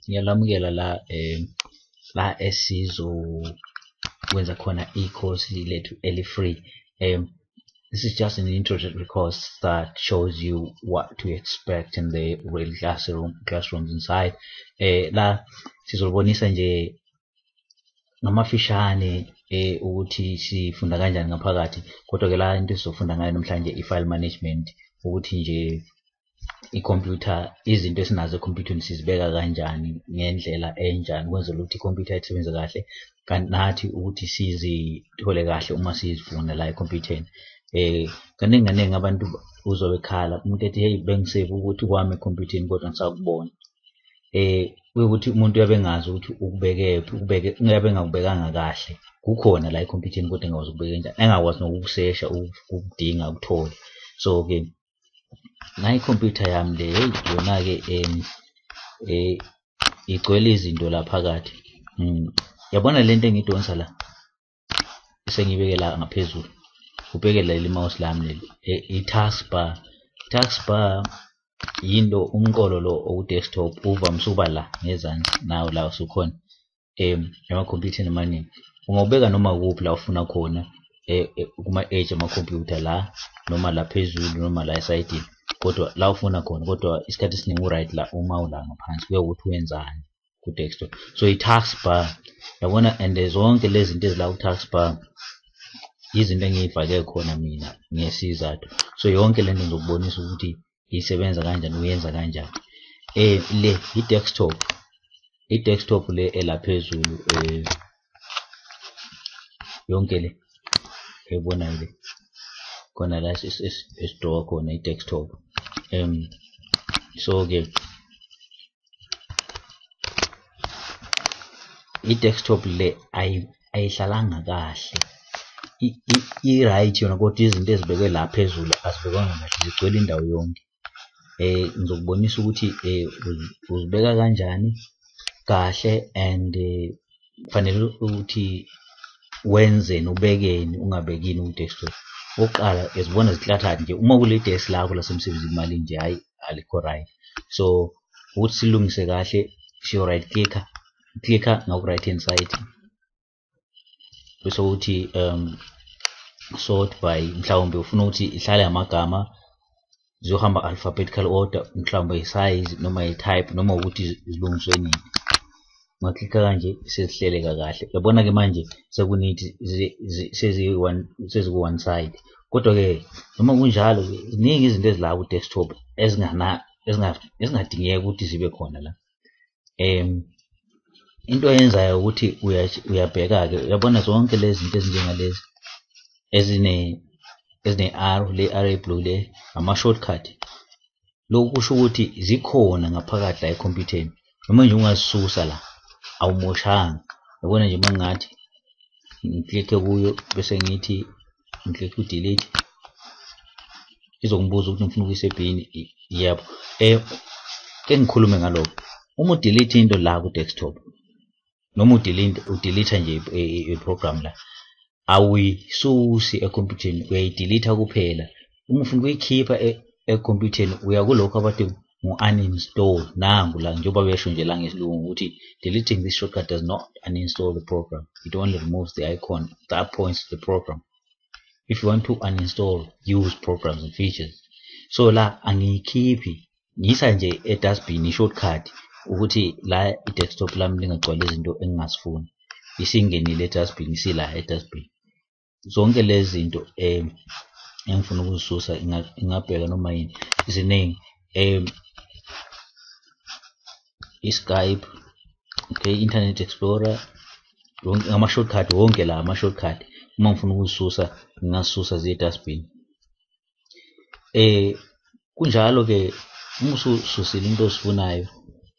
Ngiyalamukela la la esizokwenza khona i-course lethu eli-free. This is just an introductory course that shows you what to expect in the real classrooms inside. La sizobonisa nje ngamafishane ukuthi sifunda kanjani ngaphakathi, kodwa ke la into esizofunda ngayo namhlanje i-file management, ukuthi nje ikhompyutha, izinto esinazo ekhompyutheni sizibeka kanjani ngendlela enjani ukwenzela ukuthi ikhompyutha isebenze kahle, kanti nathi ukuthi sizithole kahle uma sizifuna la ekhompyutheni. Kaningi kaningi abantu uzobe ekhala umuntu ethi, hey, bengisave ukuthi kwami ekhompyutheni kodwa ngisakubona. Kuyukuthi umuntu uyabe engazi ukuthi ukubekephi, ukubeke uyabe engakubekanga kahle, kukhona la ekhompyutheni kodwa engakwazi ukubeka kanjani, engakwazi nokukusesha, ukudinga ukuthole. So-ke nayi ikhompyutha yami le, hey, yona-ke igcwele izinto la phakathi. Yabona lento engidonsa la, sengiyibeke la ngaphezulu, ubheke leli mouse lami leli, i-taskbar. Taskbar yinto, umqolo lo oku-desktop uvamise ukuba la ngezansi, nawo la usukhona emakhompyutheni amaningi. Ungawubeka noma kuphi la ufuna khona, kuma-edge amakhompyutha la, noma la phezulu, noma la esayidini, kodwa la ufuna khona. Kodwa isikhathi esiningi u-right la uma ula ngaphansi, kuya ukuthi wenzani ku-desktop. So i-taskbar, yabona, and zonke lezi zinto ezila ku-taskbar izinto engiyifake khona mina ngesizathu. So yonke lento ngizokubonisa ukuthi isebenza kanjani, uyenza kanjani. Le i-desktop, i-desktop le elaphezulu, yonke le eyibonayo le khona la esidrawa khona i-desktop. So-ke i-desktop le ayihlalanga kahle, i-right yona, kodwa izinto ezibekwe la phezulu azibekwanga kahle, zigcwele indawo yonke. Ngizokubonisa ukuthi uzibeka kanjani kahle, and kufanele ukuthi wenzeni, ubekeni, ungabekini ku-desktop. Okokuqala, uzibona ziklathathi nje uma kule desk lakho lasemsebenzini, imali nje hhayi alikho right. So ukuthi silungise kahle, siyo right clicker, clicka ngaku right hand side, bese uthi sort by, mhlawumbe ufuna ukuthi ihlale amagama, ziyohamba alphabetical order, mhlawumbe i-size noma i-type, noma ukuthi zilungiswe nini. Ungaklikha kanje sezihleleka kahle. Yabona-ke manje sekunithi seziku-one side. Kodwa-ke noma kunjalo, ziningi izinto ezila ku-desktop ezingadingeki ukuthi zibe khona la. Into oyenzayo ukuthi uyabheka-ke, uyabona zonke lezi zinto ezinjengalezi ezine-arrow, le arrow blue le, ama-shortcut. Lokhu kusho ukuthi zikhona ngaphakathi la ekhompyutheni, noma nje ungazisusa la awumoshanga. Yabona nje uma ngingathi ngiklikhe kuyo bese ngithi ngiklikhe u-delete, izongibuza ukuthi ngifuna ukuyisebhini. Yebo, ke ngikhulume ngalokho. Uma udelete into la ku-desktop, noma udelete nje i-program la, awuyisusi ekhompyutheni, uyayidelete kuphela. Uma ufuna ukuyikhipha ekhompyutheni, uya kulokho abathi ngu-uninstall. Nangu la, njengoba besho nje la ngesilungu ukuthi deleting this shortcut does not uninstall the program, it only removes the icon that points to the program. If you want to uninstall, use programs and features. So la angiyikhiphi, ngiyisa nje e-dustbin i-shortcut, ukuthi la i-desktop lami lingagcwali izinto engingazifuni. Isingenile e-dustbin, isila e-dustbin. Zonke lezi zinto engifuna ukuzisusa, ingabheka noma yini, ziningi. I-Skype, okay, Internet Explorer, ama-shortcut wonke la, ama-shortcut uma ngifuna ukuzisusa ngingazisusa ziye e-dustbin. Kunjalo-ke uma usususile into ozifunayo,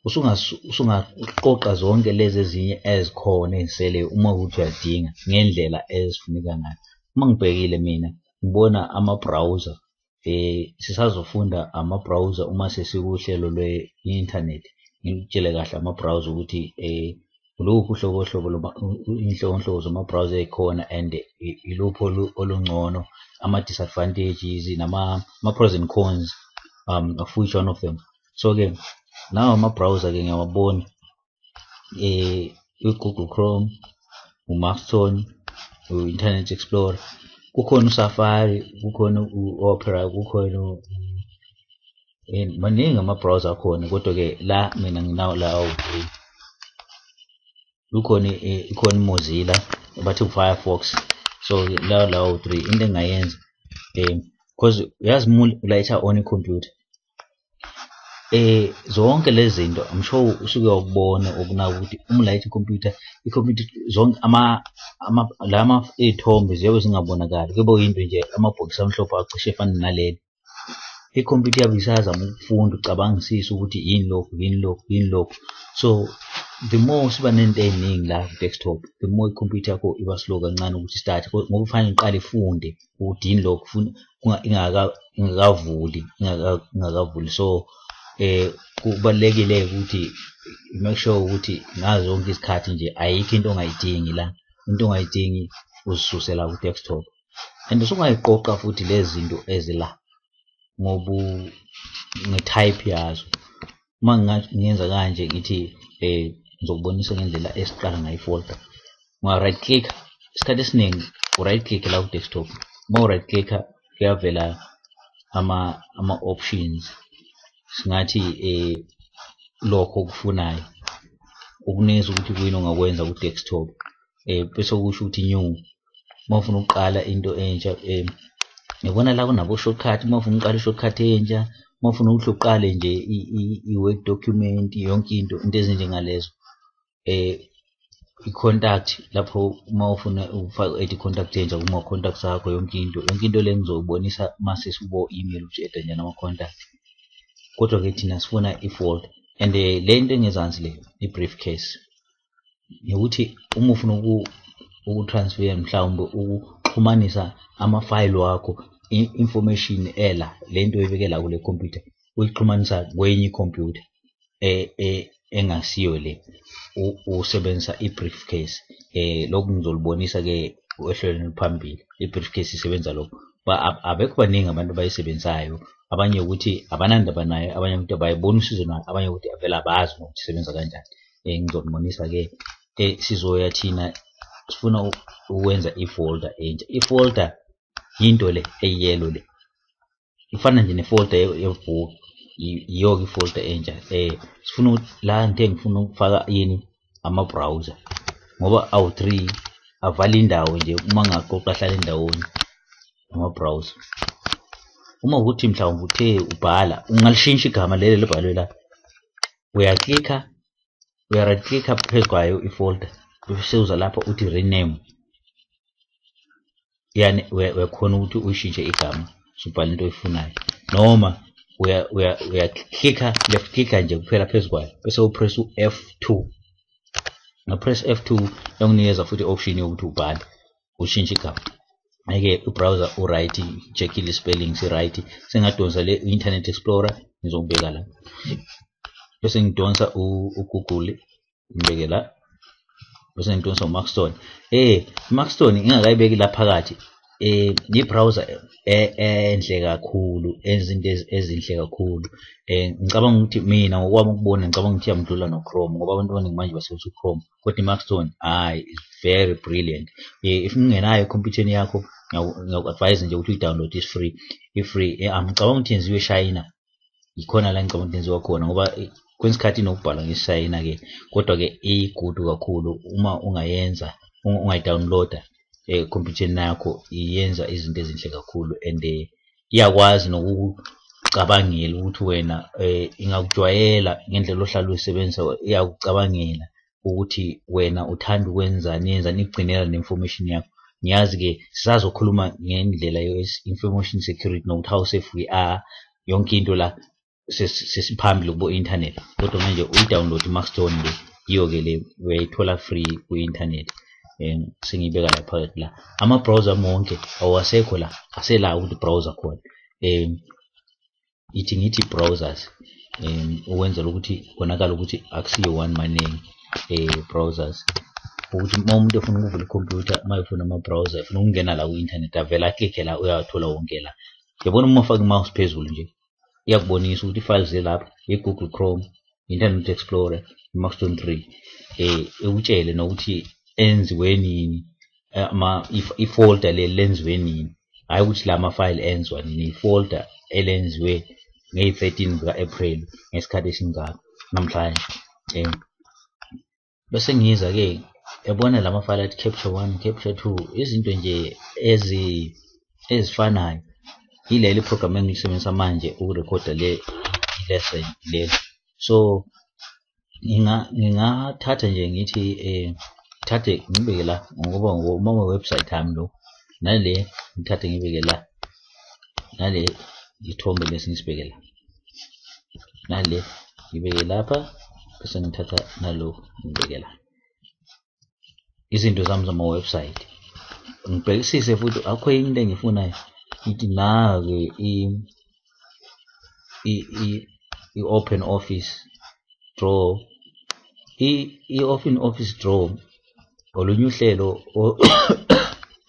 usungaqoqa zonke lezi ezinye ezikhona ezisele uma ukuthi uyadinga ngendlela ezifuneka ngayo. Uma ngibhekile mina ngibona ama-browser, sisazofunda ama-browser uma sesikuhlelo lwe-internet. Ngikutshele kahle ama-browser ukuthi uluphi uhlobo inhlobonhlobo zama-browser ey'khona, and iluphi olungcono, ama-disadvantages nama-pros and cons of which one of them. So-ke Nawa ama-browser-ke ngiyawabona, i-Google Chrome, u-Maxthon, u-Internet Explorer, kukhona u-Safari, kukhona u-Opera, kukhona maningi ama-browser akhona, kodwa-ke la mina nginawo la awu-three. Kukhona ikhona i-Mozilla bathi u-Firefox, so la awu-three. Into engingayenza cause uyazi uma ulayitha on ikhompyutha, zonke lezi zinto I'm sure usuke wakubona okunaka ukuthi uma ulayitha ikhompyutha, ikhompyutha zonke lama iy'thombe ziyobe zingabonakali, kuyobe kuyinto nje amabhokisi amhlophe acishe efane naleli. Ikhompyutha iyabe isazama ukufunda, ucabangisise ukuthi yini lokhu, yini lokhu, yini lokhu. So the more siba nento ey'ningi la ku-desktop, the more ikhompyutha yakho iba slow kancane ukuthi start, ngoba kufanele iqale ifunde ukuthi yini lokhu, ingakavuli, ingakavuli. So kubalulekile ukuthi make sure ukuthi ngazo zonke izikhathi nje ayikho into ongayidingi la, into ongayidingi uzisuse la ku-desktop. And usungayiqoqa futhi lezi zinto ezila ngoba nge-type yazo. Uma ngingenza kanje ngithi ngizokubonisa ngendlela esiqala ngayo i-folder. Unga right click, isikhathi esiningi u-right click la ku-desktop. Uma u-right click kuyavela ama-options, singathi lokho okufunayo ukunikeza ukuthi kuyini ongakwenza ku-desktop, bese kusho ukuthi new. Uma ufuna ukuqala into entsha, ngibona la kunabo shortcut. Uma ufuna ukuqala i-shortcut entsha, uma ufuna ukuthi uqale nje i-Word document, yonke into, into ezinjengalezo. I-contact lapho uma ufuna ukufaka add i-contact entsha kuma-contacts akho, yonke into, yonke into le ngizokubonisa mase sibo email ukuthi add kanjani ama-contact. Kodwa-ke thina sifuna i-folder, and le nto engezansi le i-briefcase ukuthi uma ufuna uku-transfer mhlawumbe ukuxhumanisa amafayili wakho, i-information ela le nto oyibeke la kule computer uyixhumanisa kwenye ikhompyutha engasiyo le, usebenzisa i-briefcase. Lokhu ngizolibonisa-ke ohlelweni oluphambili. I-briefcase isebenza lokho. Abekho baningi abantu abayisebenzisayo, abanye ukuthi abanandaba nayo, abanye ukuthi abayiboni usizo nayo, abanye ukuthi vele abazi nokuthi isebenza kanjani. Ngizokubonisa-ke. Sizoya thina sifuna ukwenza i-folder entsha. I-folder yinto le eyelo le, ifana nje ne-folder yebhuku, yiyo-ke i-folder entsha. Sifuna la ngithe ngifuna ukufaka yini ama-browser, ngoba awu-three avala indawo nje, uma ngaqoqa ahlale ndawonye ama-browser. Uma ukuthi mhlawumbe uthe ubhala, ungalishintsha igama leli elibhalwe la, uyaklikha, uya-right clicka phezu kwayo i-folder, bese uza lapha uthi rename, yani uyakhona ukuthi uyishintshe igama usubhala into oyifunayo, noma uyaklikha left clicka nje kuphela phezu kwayo bese upress u-F2. Nga-press F2 yakunikeza futhi i-option yokuthi ubhale ushintshe igama. Ake u-browser u-right, check-ile spelling si-right, sengadonsa le Internet Explorer ngizobeka la, bese ngidonsa u-Google ngibeke la, bese ngidonsa u-Maxthon. I-Maxthon ingakayibeki la phakathi, i-browser enhle kakhulu, enza izinto ezinhle kakhulu. Ngicabanga ukuthi mina ngokwami ukubona, ngicabanga ukuthi iyamdlula no-Chrome, ngoba abantu abaningi manje basebenzisa u-Chrome, kodwa i-Maxthon hhayi is very brilliant. If ungenayo ekhompyutheni yakho, ngiyaku-advise nje ukuthi uyi-download, is free, i-free. Ngicabanga ukuthi yenziwe eShayina, ikhona la ngicabanga ukuthi yenziwa khona, ngoba kwesinye isikhathi inokubhalwa ngesiShayina-ke, kodwa-ke i-good kakhulu uma ungayenza, ungayi-download-a ekhompyutheni yakho, iyenza izinto ezinhle kakhulu, and iyakwazi nokukucabangela ukuthi wena ingakujwayela ngendlela ohlala uyisebenzisa, iyakucabangela ukuthi wena uthanda ukwenzani, yenzani, ikugcinela ne-information yakho. Ngiyazi-ke sisazokhuluma ngendlela ye-information security nokuthi how safe we are, yonke into la sesiphambili kubo-internet, kodwa manje uyi-download i-Maxthon le, yiyo-ke le uyayithola free ku-internet. Sengiyibeka la phakathi la, ama-browser wonke awasekho la, asela ukuthi browser khona. Ithi ngithi browsers, ukwenzela ukuthi kubonakale ukuthi akusiyo one maningi browsers, ukuthi uma umuntu efuna ukuvula ikhompyutha, uma efuna ama-browser, efuna ukungena la ku-internet, avele aklikhe la, uyawathola wonke la. Uyabona uma ufaka i-mouse phezulu nje, iyakubonisa ukuthi i-files zilapha, i-Google Chrome, Internet Explorer, Milestone 3, ikutshele nokuthi enziwe nini, ifolder leli lenziwe nini, hhayi ukuthi la ma-file enziwa nini, ifolder elenziwe ngeyi-13 zika-April ngesikhathi esingaka namhlanje. Bese ngiza-ke yabona la ma-file athi capture 1, capture 2, izinto nje ezifanayo. Yileli program engilisebenzisa manje ukurekhoda le lesson le. So ngingathatha nje ngithi thathe ngibeke la, ngoba uma website yami lo, nale ngithathe ngibeke la, nale ithombe lesi ngisibeke la, nale ngibeke lapha, bese ngithatha nalo ngibeke la. Izinto zami zama-website ngibhekisise futhi akukho into engiyifunayo. Ngithi na-ke i-Open Office Draw, i-Open Office Draw olunye uhlelo,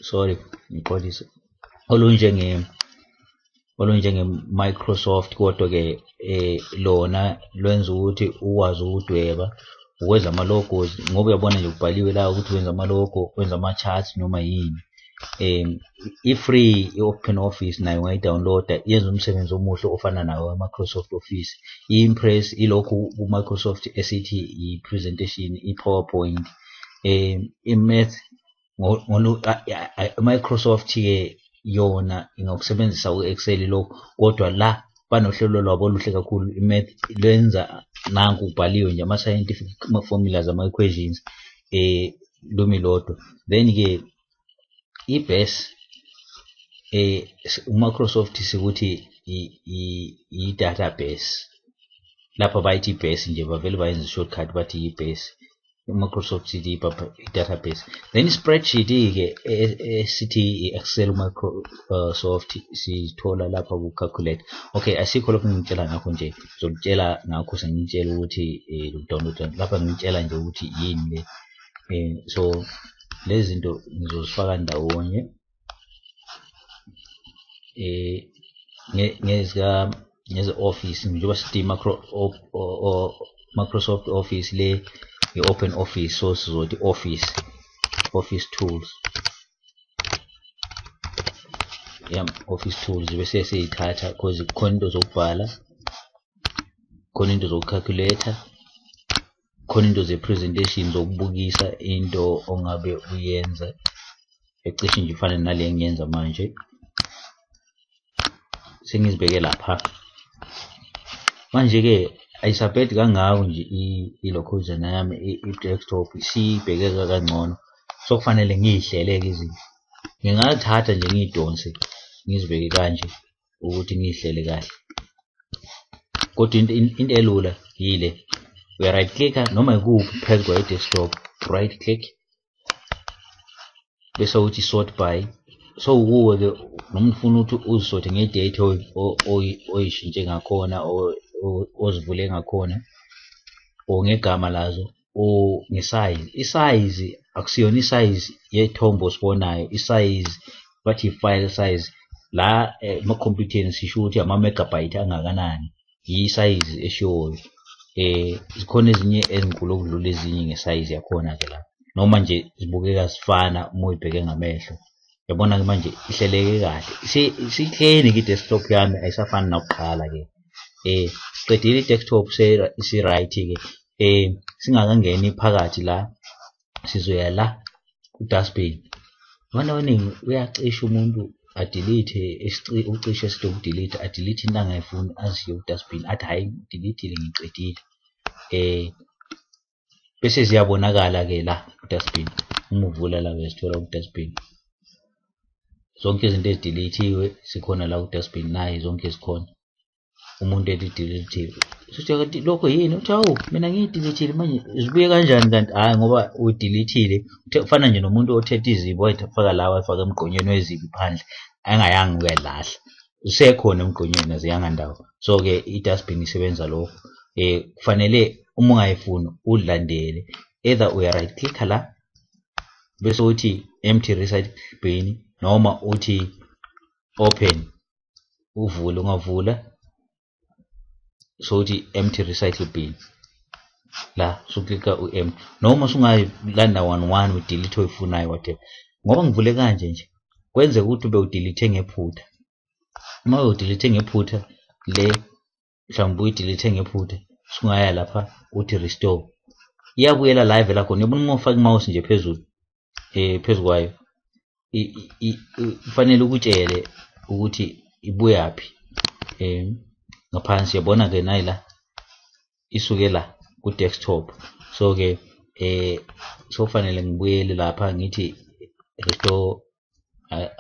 sorry ngixolise, olunjenge-Microsoft, kodwa-ke lona lwenza ukuthi ukwazi ukudweba, ukwenza ama-logos, ngoba uyabona nje kubhaliwe la ukuthi wenza ama-logo, wenza ama-charts noma yini. I-free i-Open Office nayo ungayi-download-a, yenza umsebenzi omuhle ofana nawo we-Microsoft Office. I-Impress ilokhu ku-Microsoft esithi i-presentation, i-PowerPoint, i-Math, i-Microsoft-ke yona ingakusebenzisa u-Excel lokhu, kodwa la banohlelo lwabo oluhle kakhulu. I-Math lwenza nanku kubhaliwe nje ama-scientific formulas, ama-equations, lumi lodwa. Then-ke i-base, uMicrosoft sikuthi i-database, lapha bayithi i-base nje, bavele bayenza i-shortcut bathi i-base. I-Microsoft sithi i-database. Then i-spreadsheet-ke esithi i-Excel Microsoft sithola lapha ku-calculate. Okay, asikho lokho engitshela ngakho nje, ngizokutshela ngakho sengitshela ukuthi download lapha, ngitshela nje ukuthi yini le. So lezi zinto ngizozifaka ndawonye ngeze-office, njengoba sithi Microsoft Office le i-Open Office, so sizothi Office Tools, yeah, Office Tools, bese siyithatha cause khona into zokubhala, khona into zoku-calculate, khona into ze-presentation zokubukisa into ongabe uyenza ecishe nje ifane nale engiyenza manje. Sengizibeke lapha manje-ke, ayisabhedi kangako nje ilokhuzana yami, i-desktop isibhekeka kangcono. So kufanele ngiyihlele-ke izinto, ngingathatha nje ngiyidonse ngizibeke kanje ukuthi ngiyihlele kahle, kodwa into elula yile, uya right click noma ikuphi phezu kwayo i-desktop, right click bese uthi sort by. So kuwe-ke noma ufuna ukuthi uzisothe nge-date oyishintshe ngakhona, ozivule ngakhona, or ngegama lazo, or nge-size. I-size akusiyona i-size yethombe osibonayo, i-size bathi i-file size la emakhompyutheni sisho ukuthi ama-megabyte angakanani, yi-size eshiwoyo. Zikhona ezinye ezinkulu okudlula ezinye nge-size yakhona-ke la, noma nje zibukeka zifana uma uyibheke ngamehlo. Yabona-ke manje ihleleke kahle, isihleni-ke i-desktop yami, ayisafani nakuqala-ke. Siqedile i-desktop isi-right-ke. Singakangeni phakathi la, sizoya la ku-dustbin. Abantu abaningi uyacisha umuntu adelete, ucishe esithi uku-delete, adelete into angayifuni azishiye ku-dustbin, athi hhayi ngidelete-ile ngiqedile. Bese ziyabonakala-ke la ku-dustbin, uma uvula la uyazithola ku-dustbin. Zonke izinto ezideletiwe zikhona la ku-dustbin, nayi zonke zikhona. Umuntu ethi-delete-ile, usuthi kanti lokho yini? Uthi hawu mina ngiyidelete-ile manje zibuye kanjani kanti? Hhayi ngoba uyidelete-ile, kufana nje nomuntu othethe izibi wayifaka la wayifaka emgqonyweni wezibi phandle, engayanga ukuyalahla, zisekhona emgqonyweni aziyanga ndawo. So-ke i-dustbin isebenza lokho. Kufanele uma ungayifuni ulilandele, either uya right click la bese uthi empty recycle bin, noma uthi open uvule, ungavula so uthi empty recycle bin. La usuklikha u-empty, noma usungayilanda 1 udelete oyifunayo whatever. Ngoba ngivule kanje nje kwenzeka ukuthi ube udelete ngephutha. Uma udelete ngephutha le, mhlawumbe uyidelete ngephutha, usungaya lapha uthi restore, iyabuyela la ivela khona. Yabona uma ufaka i-mouse nje phezulu phezu kwayo, kufanele ukutshele ukuthi ibuyaphi ngaphansi. Yabona ke nayi la isuke la ku desktop. So ke sofanele ngibuyele lapha ngithi restore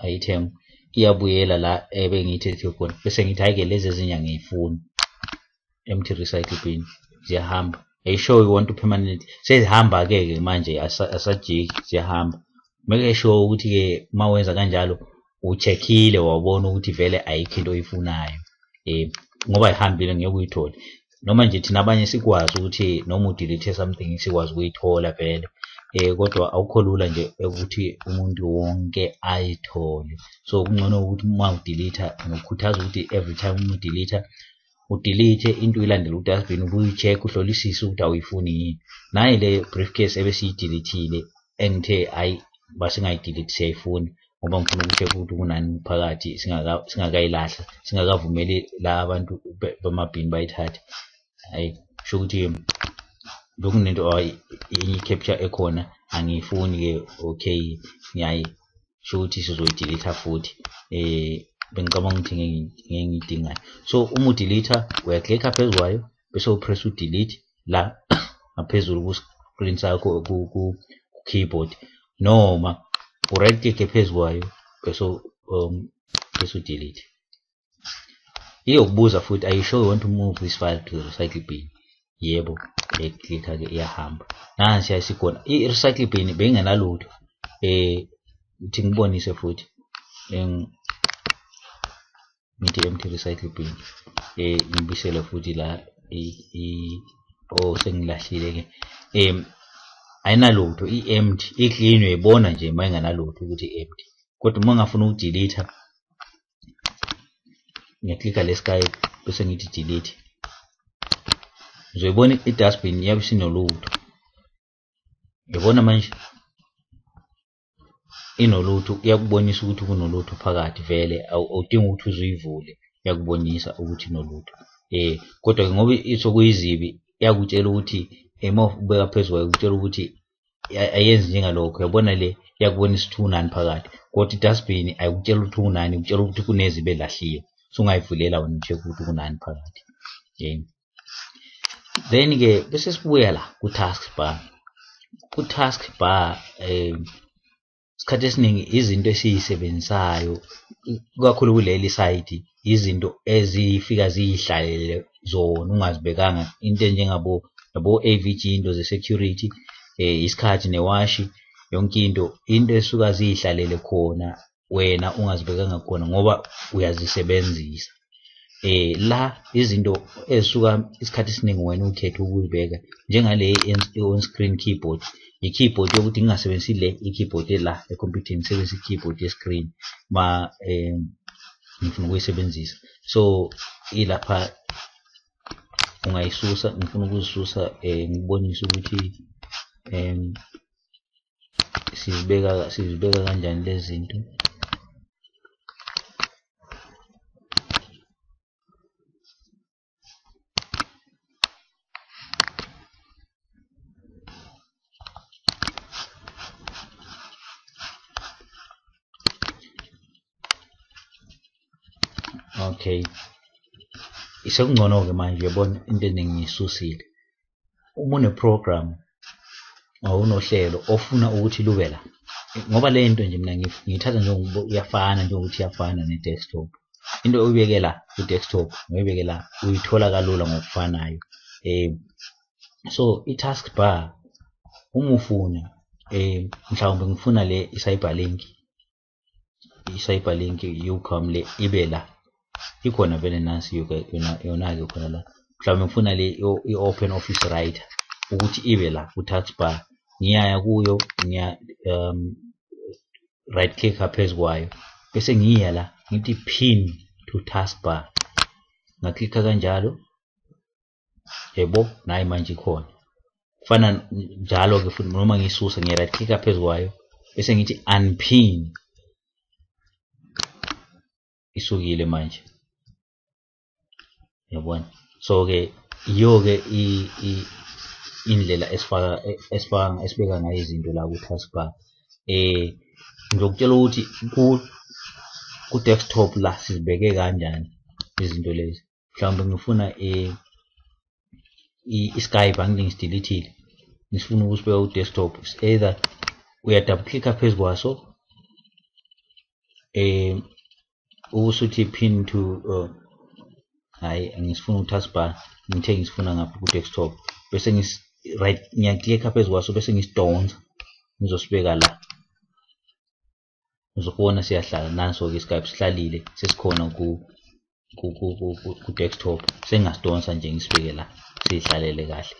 item, iyabuyela la ebengiyithethe khona, bese ngithi hayi ke lezi ezinye angiyifuni, empty recycle bin, ziyahamba. Are you sure you want to permanently? Sezihamba ke ke manje, asajiki, ziyahamba. Make sure ukuthi ke uma wenza kanjalo ucheckile wabona ukuthi vele ayikho into oyifunayo, ngoba ihambile ngeke uyithole. Noma nje thina abanye sikwazi ukuthi noma udelete something sikwazi ukuyithola vele, kodwa awukho lula nje ukuthi umuntu wonke ayithole. So kungcono ukuthi uma udelete, ngikukhuthaza ukuthi every time uma udelete udelete into uyilandele ku-dustbin, ubuye ucheck uhlolisise ukuthi awuyifuni yini. Nayi le briefcase ebesiyidelethile engithe hayi basingayidelete siyayifuna, ngoba ngifuna ukucheck ukuthi kunani phakathi singakayilahla, singakavumeli la abantu bamabhini bayithathe. Hayi kusho ukuthi bekunento enye i-capture ekhona angiyifuni ke, okay ngiyayi sho ukuthi sizoyidelete futhi. Bengicabanga ukuthi ngeke ngiyidingayo. So uma udelete uyaklikha phezu kwayo bese upress udelete la ngaphezulu ku screen sakho ku keyboard, noma u-right click phezu kwayo bese bese udelete. Iyokubuza futhi, are you sure you want to move this file to the recycle bin? Yebo, eklikha ke iyahamba. Nansi yasikhona i-recycle bin bengingenalutho. Uthi ngibonise futhi, ngithi empty recycle bin, ngibisele futhi la oh sengilahlile ke. Ayinalutho, i-empty, i-clean uyayibona nje uma ingenalutho ukuthi i-empty. Kodwa uma ngafuna ukudelete ngiyaklikha le sky bese ngithi delete, uzoyibona i-dustbin iyabe isinolutho. Uyabona manje inolutho, iyakubonisa ukuthi kunolutho phakathi vele, awudingi ukuthi uzuyivule, iyakubonisa ukuthi inolutho. Kodwa ke ngoba isokuyizibi iyakutshela ukuthi uma ubeka phezu kwayo ikutshela ukuthi ayenzi njengalokho. Uyabona le iyakubonisa ukuthi unani phakathi, kodwa i-dustbin ayikutshela ukuthi unani, ikutshela ukuthi kunezibi elahliwe, sungayivulela wena ucheck ukuthi kunani phakathi. Then ke bese sibuya la ku task bar. Ku task bar isikhathi esiningi izinto esiyisebenzisayo kakhulu kuleli site izinto ezifika ziyihlalele zona ungazibekanga, into enjengabo yabo AVG, into ze-security, isikhathi newashi, yonke into esuka ziyihlalele khona wena ungazibekanga khona ngoba uyazisebenzisa. La izinto ezisuka isikhathi esiningi wena ukhetha ukuyibeka njengale on screen keyboard, i-keyboard yokuthi ngingasebenzisi le i-keyboard la ekhompyutheni, ngisebenzise i-keyboard ye-screen ma ngifuna ukuyisebenzisa. So ilapha ungayisusa, ngifuna ukuzisusa ngikubonise ukuthi sizibeka kanjani lezi zinto. Okay, isekungcono ke manje, uyabona into eningi ngiyisusile. Uma une-program or unohlelo ofuna ukuthi lube la, ngoba le nto nje mina ngiyithatha njengoba iyafana, njengokuthi iyafana ne-desktop. Into oyibeke la ku-desktop noyibeke la uyithola kalula ngokufanayo. So i-task bar uma ufuna mhlawumbe ngifuna le i-cyberlink, i-cyberlink uCom le ibe la ikhona vele, nansi yona-ke khona la. Mhlawumbe ngifuna le i-Open Office Writer ukuthi ibe la ku-task bar, ngiyaya kuyo, ngiya right click phezu kwayo bese ngiya la ngithi pin to task bar, ngaklikha kanjalo, yebo nayi manje ikhona. Kufana njalo ke futhi noma ngisusa ngiya right click phezu kwayo bese ngithi unpin, isukile manje, yabona. So ke iyo ke indlela esibeka ngayo izinto la ku taskbar. Ngizokutshela ukuthi ku desktop la sizibeke kanjani izinto lezi. Mhlawumbe ngifuna i-Skype, angithi ngisidilithile, ngisifuna ukusibeka ku desktop, either uya double click phezu kwaso usuthi pin to, hayi ngisifuna u taskbar, ngithe ngisifuna ngapha ku desktop, bese right ngiyaclicka phezu kwaso bese ngisidonsa ngizosibeka la, uzobona siyahlala. Nanso ke Skype sihlalile, sesikhona ku desktop, sengasidonsa nje ngisibeke la sihlalele kahle.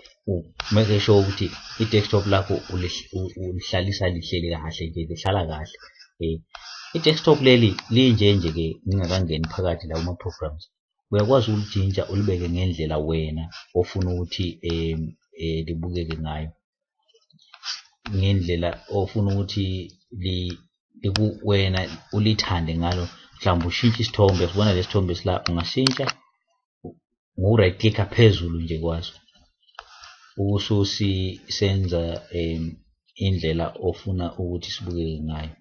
Make sure ukuthi i-desktop lakho ulihlalisa lihleli kahle nje, lihlala kahle. I-desktop leli linje nje ke ngingakangeni phakathi la kuma programs, uyakwazi ukulijinja ulibeke ngendlela wena ofuna ukuthi libukeke ngayo, ngendlela ofuna ukuthi wena ulithande ngalo. Mhlawumbe ushintshe isithombe, sibona lesithombe sila, ungashintsha ngo right click phezulu nje kwaso ususisenza indlela ofuna ukuthi sibukeke ngayo.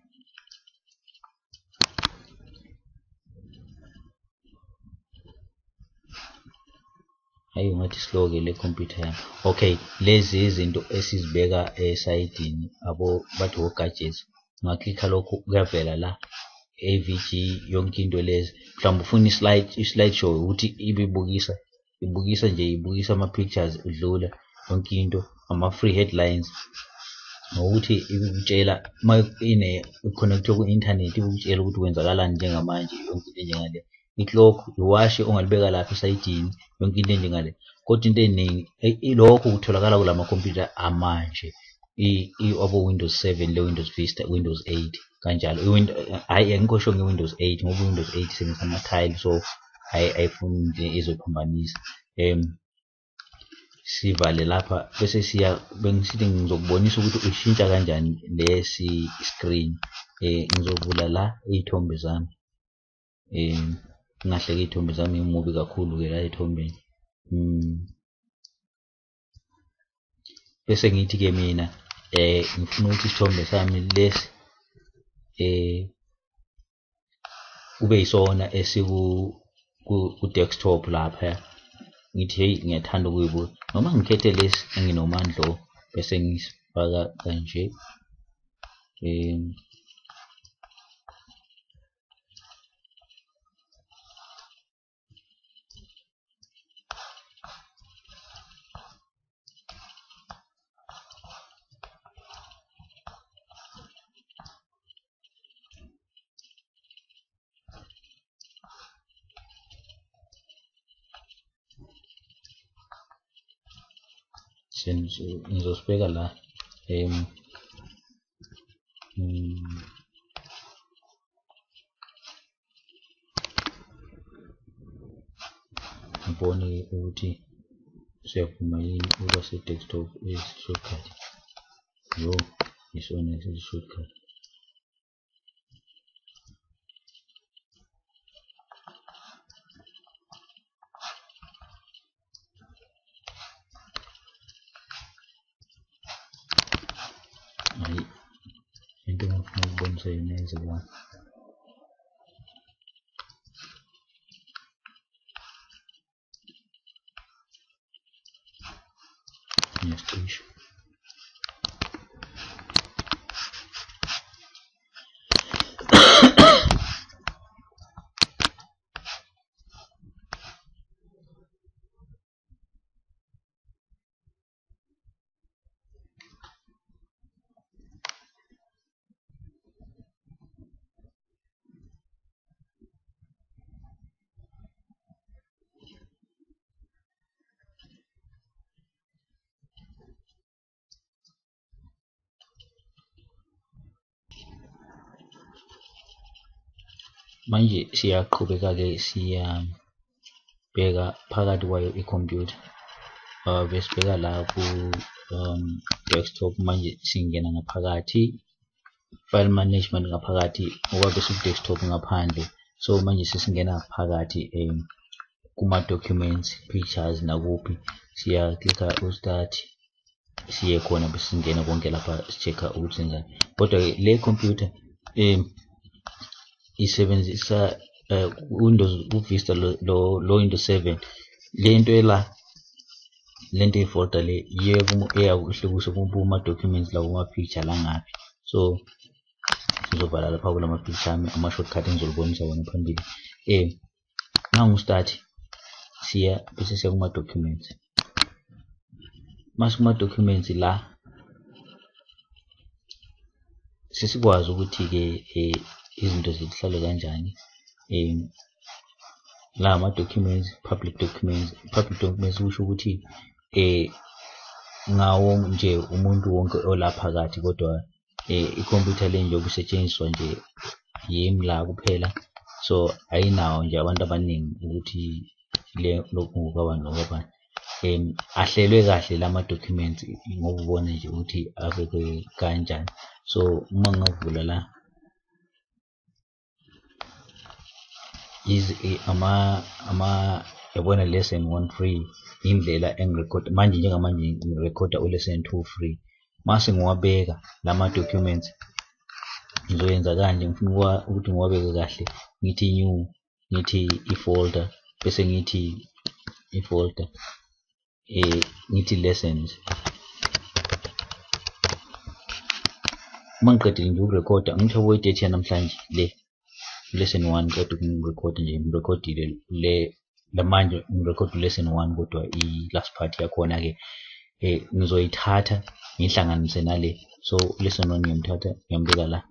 Hayi ngathi slow ke le computer yami. Okay, lezi izinto esizibeka esayidini abo bathi o gadgets, ungaklikha lokhu kuyavela la AVG yonke into lezi. Mhlawumbe ufuna i-slide show ukuthi ibibukisa, ibukisa nje, ibukisa ama pictures udlula yonke into, ama free headlines, nokuthi ikutshela uma ine connect ku internet ikutshela ukuthi kwenzakalani njengamanje, yonke into enjengale. I-clock, iwashi ongalibeka lapha esayidini, yonke into enjengale. Kodwa into eningi ilokhu kutholakala kulama computer amanje, abo Windows 7 le Windows Vista, Windows 8 kanjalo. Hayi angikho sure nge-Windows 8 ngoba Windows 8 isebenzisa ama-tile, so ayifuni nje izophambanisa. Sivale lapha bese siya, bengisithi ngizokubonisa ukuthi ushintsha kanjani lesi screen. Ngizovula la iy'thombe zami, ngingahleki iy'thombe zami, ngimubi kakhulu ke la ey'thombeni. Bese ngithi ke mina ngifuna ukuthi isithombe sami lesi kube yisona esiku ku desktop lapha. Ngithi hey ngiyathanda ukuyibuka, noma ngikhethe lesi enginomandlo bese ngisifaka kanje. Ngizosibeka la ngibone ukuthi siyavuma yini ukuba se-desktop esi-shortcut. Yo, isona esi-shortcut. Into engifuna ukubonisa yona yenzeka. Ngiyasicisha. Manje siyaqhubeka-ke siyabheka phakathi kwayo ikhompyutha, besibheka la desktop manje singena ngaphakathi, file management ngaphakathi, ngoba bese desktop ngaphandle. So manje sesingena phakathi kuma documents, pictures nakuphi, siya-clicka u-start, siye khona bese singena konke lapha, si-check-a ukuthi senzani. Kodwa-ke le computer isebenzisa Windows uVista lo Windows 7. Lento la, lento eyifolder le iyakuhlukisa kuma-documents la, kuma-picture la ngaphi. So ngizovala lapha kulama picture ami, ama-shortcut engizolibonisa wona phambili. Nangu start, siya bese siya kuma-documents. Mase kuma-documents la sesikwazi ukuthi-ke izinto zihlale kanjani. La ama-documents, public documents. Public documents kusho ukuthi ngawo nje umuntu wonke olaphakathi, kodwa ikhompyutha le nje ukusetshenziswa nje yimi la kuphela, so ayinawo nje abantu abaningi ukuthi le lokhu ngokabani nokabani. Ahlelwe kahle lama documents ngoba ubona nje ukuthi abekwe kanjani. So uma ngingavula la ama yabona lesson 1 free, indlela engirekhoda manje, njengamanje ngirekhoda u-lesson 2 free. Mase ngiwabeka lama documents, ngizoyenza kanje, ngifuna ukuthi ngiwabeke kahle, ngithi new, ngithi i-folder, bese ngithi i-folder, ngithi lessons. Uma ngiqedile nje ukurekhoda, ngithi yabo i-date yanamhlanje le lesson 1, ngiqeda ukurekhoda nje, ngirekhodile le lamanje ngirekhoda lesson 1, kodwa i-last part yakhona-ke ngizoyithatha ngihlanganise nale. So lesson 1 ngiyamthatha ngiyambeka la,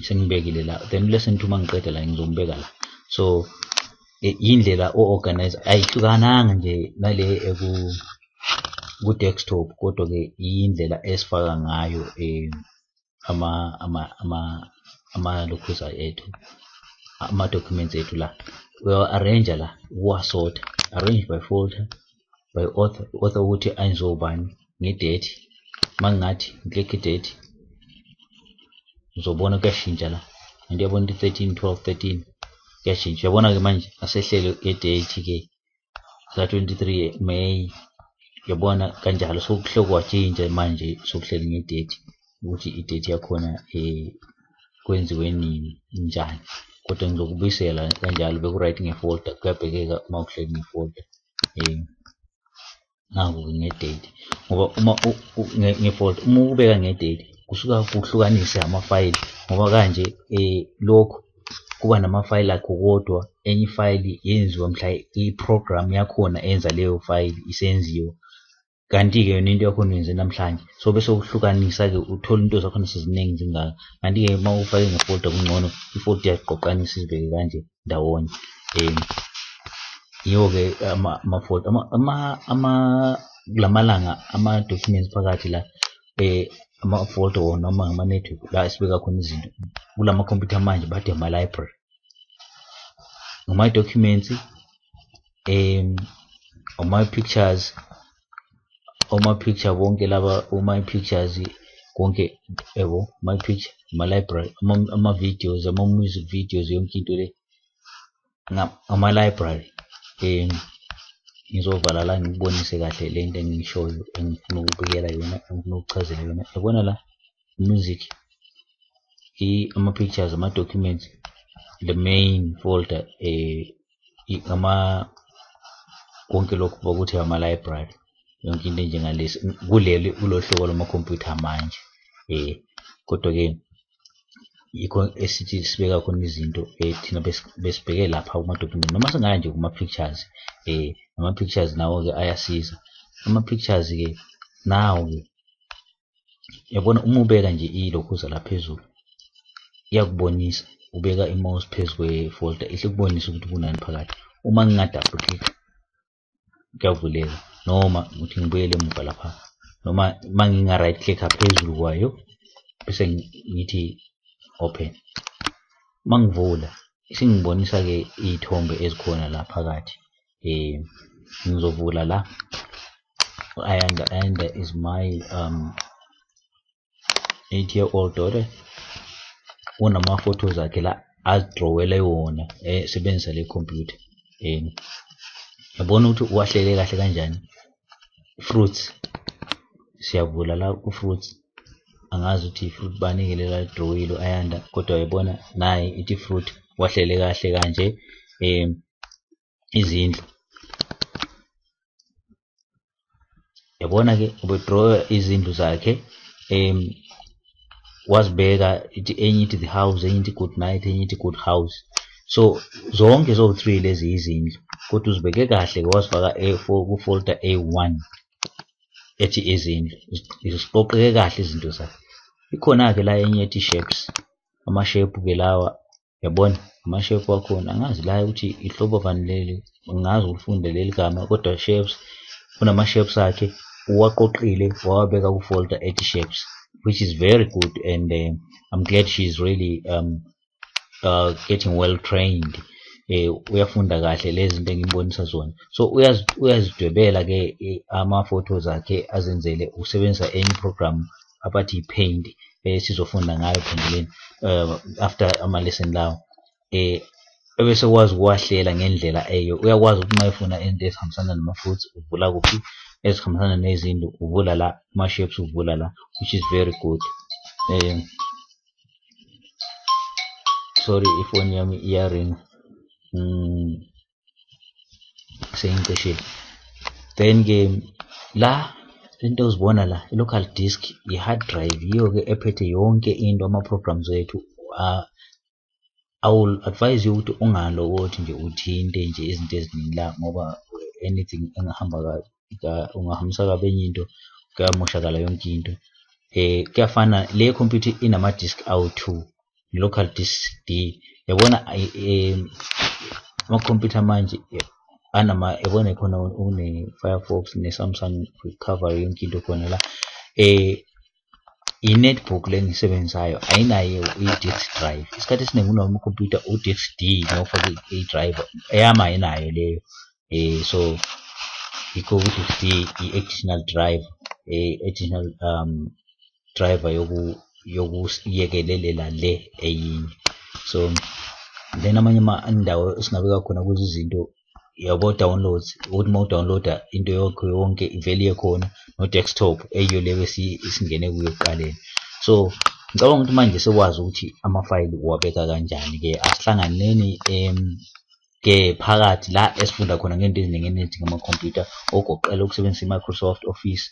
sengibekile la, then lesson 2 mangiqeda la ngizombeka la. So indlela o-organize ayihlukananga nje nale ku-desktop, kodwa-ke indlela esifaka ngayo ama-lokhuza ethu, ama-documents ethu la. Uyawa-arrange la, uwasota, arrange by folder, by author, author ukuthi ayizobani nge-date. Mangingathi ngiklikhe i-date, uzobona kuyashintsha la, and uyabona ukuthi 13 12 13 kuyashintsha. Uyabona-ke manje asehlele nge-date-ke za 23 May, uyabona kanjalo. So kuhle kwatshintsha manje, sokuhleli nge-date ukuthi i-date yakhona kwenziwe nini njani. Kodwa ngizokubuyisela kanjalo, beku-right nge-folder, kuyabhekeka uma uhleli nge-folder. Naku-ke nge-date, ngoba uma nge-folder, uma ukubeka nge-date kusuka kuhlukanise amafayili, ngoba kanje lokhu kuba namafayili akho kodwa enye ifayili yenziwa mhla i-program yakhona enza leyo fayili isenziwa, kanti-ke yona into yakhona uyenze namhlanje. So bese ukuhlukanisa-ke, uthole into zakhona seziningi zingaka. Kanti-ke uma ufake ngefolder kungcono, ifolder iyaziqoqanisa izibeke kanje ndawonye. Yiwo-ke ama-folder kulamalanga ama-documents phakathi la, ama-folder wona noma ama-network la esibeka khona izinto kulamakhompyutha manje bathi ama-library, ama-documents, ama-pictures, oma-picture bonke laba, oma-pictures konke yabo, my picture, ama-library, ama-videos, ama-music videos, yonke into le ama-library. Ngizovala la ngikubonise kahle le nto engiyishoyo, engifuna ukubukela yona, engifuna ukuchazela yona. Yabona la music, ama-pictures, ama-documents, the main folder, ama konke lokhu bakuthi ama-library, yonke into enjengalesi kuleli kulo hlobo lwamakhompyutha manje. Kodwa-ke yikho esithi sibeka khona izinto, thina besibheke lapha kuma-document, noma singaya nje kuma-pictures. Ama-pictures nawo-ke ayasiza. Ama-pictures-ke nawo-ke yabona, uma ubeka nje ilokhuza la phezulu iyakubonisa, ubeka i-mouse phezu kwe-folder ihle kubonisa ukuthi kunani phakathi. Uma nginga-double click kuyavuleka, noma ukuthi ngibuyele emuva lapha, noma uma nginga-right click phezulu kwayo bese ngithi open, uma ngivula isingibonisa-ke iy'thombe ezikhona la phakathi. Ngizovula la Ayanda. Ayanda is my 8-year-old daughter. Unama-photos akhe la azidrowele wona esebenzisa le computer. Yabona ukuthi uwahlele kahle kanjani. Fruits, siyavula la ku-fruits, angazi ukuthi i-fruit bani-ke lela drawile Ayanda, kodwa uyabona naye ithi fruit wahlele kahle kanje. Izindlu, yabona-ke ubedrawa izindlu zakhe, wazibeka ithi enye ithi the house, enye ithi good night, enye ithi good house. So zonke zo-3 lezi izindlu, kodwa uzibeke kahle wazifaka ku-folder A1 ethi izindlu, ziqoqeke kahle izinto zakhe. Ikhona-ke la enye ethi shapes, ama-shape-ke lawa, yabona ama-shape wakhona, angazi la ukuthi ihlobo bani leli, angazi ukufunda leli gama, kodwa shapes, kunama-shapes akhe uwaqoqile wawabeka ku-folder ethi shapes, which is very good, and I'm glad she's really getting well trained. Uyafunda kahle lezi zinto engimbonisa zona. So uyazidwebela ke ama-photos akhe azenzele, usebenzisa enye program abathi i-Paint, sizofunda ngayo phambilini after ama-lesson lawo. Ebese kwazi ukuwahlela ngendlela eyo. Uyakwazi ukuthi uma efuna into ezihambisana nama-fruits uvula kuphi, ezihambisana nezindlu uvula la, ama-shapes uvula la, which is very good. Sorry, ifoni yami iyaringa, sengicishile. Then ke la into ozibona la i-local disk, i-hard drive, yiyo-ke ephethe yonke into, ama-programs ethu. I will advise you ukuthi ungalokothi nje uthinte nje izinto eziningi la, ngoba anything engahamba ungahambisa kabi enye into, kuyamoshakala yonke into. Kuyafana le computer inama-disk awu-2, local disk D. Yabona ama-computer manje anama, yabona khona une-Firefox ne-Samsung recovery yonke into khona la. I-netbook le engiyisebenzisayo ayinayo i-disk drive. Isikhathi esiningi kunama-computer u-disk D nofake i-drive, eyami ayinayo leyo. So yikho u-disk D i-additional drive, additional driver yokuyekelelela le eyinye. So then amanye indawo esingabeka khona kuzo izinto, yabo downloads, ukuthi uma udownloada into yakho yonke ivele iye khona, no desktop eyiyo leyo esingene kuyo ekuqaleni. So ngicabanga ukuthi manje sekwazi ukuthi amafayili uwabeka kanjani ke. Asihlanganeni ke phakathi la esifunda khona ngento eziningi enethi ngamakhompyutha, ogoqela ukusebenzisa i-Microsoft Office,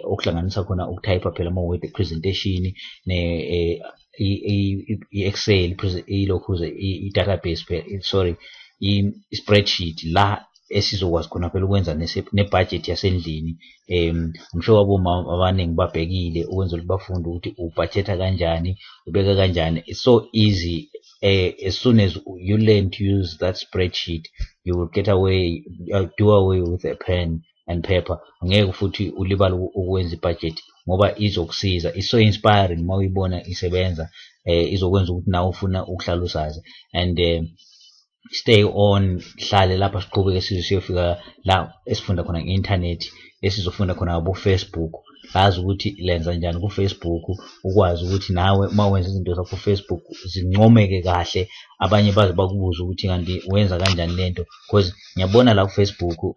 okuhlanganisa khona ukutype phela ama-Word presentation, ne i-Excel, ilokhuze i-database, sorry, i-spreadsheet la esizokwazi khona phela ukwenza ne-budget yasendlini. I'm sure abomama abaningi babhekile ukwenzela ukuthi bafunde ukuthi ubudgetha kanjani, ubeka kanjani. It's so easy. As soon as you learn to use that spreadsheet, you will get away, do away with a pen and paper. Angeke futhi ulibale ukwenza ibudget ngoba izokusiza. It's so inspiring uma uyibona isebenza, izokwenza ukuthi nawe ufuna ukuhlala usazi. And stay on, hlale lapha siqhubeke size siyofika la esifunda khona nge-internet, esizofunda khona ngabo Facebook. Lazi ukuthi lenza njani ku-Facebook, ukwazi ukuthi nawe uma wenza izinto zakho ku-Facebook zincomeke kahle, abanye baze bakubuze ukuthi kanti wenza kanjani lento. Because ngiyabona la ku-Facebook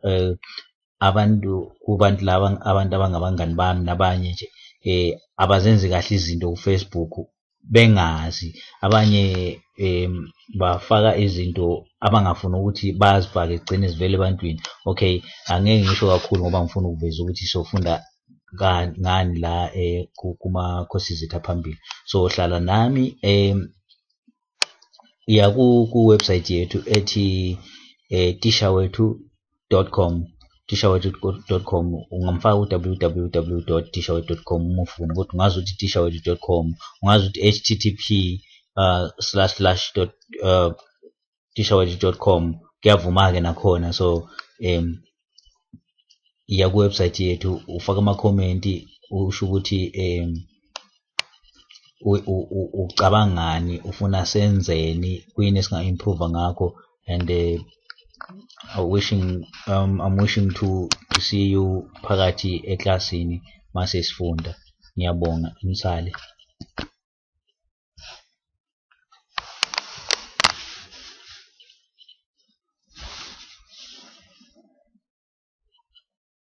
abantu, kubantu laba, abantu abangabangani bami nabanye nje, abazenzi kahle izinto ku-Facebook bengazi. Abanye bafaka izinto abangafuni ukuthi bazifake, zigcine zivele ebantwini. Okay, angeke ngisho kakhulu ngoba ngifuna ukuveza ukuthi sofunda ngani la kuma-courses ethu aphambili. So hlala nami, iya ku-website yethu ethi tishawethu.com, tishawethu.com. Ungamfaka ku-www.tishawethu.com uma ufuna, kodwa ungazi ukuthi tishawethu.com, ungazi ukuthi http slash slash dot tishawethu.com, kuyavuma-ke nakhona. So iya ku-website yethu, ufake amakhomenti, usho ukuthi ucabangani, ufuna senzeni, kuyini esinga-improve ngakho. And I'm wishing to See you phakathi eklasini mase sifunda. Ngiyabonga, nisale.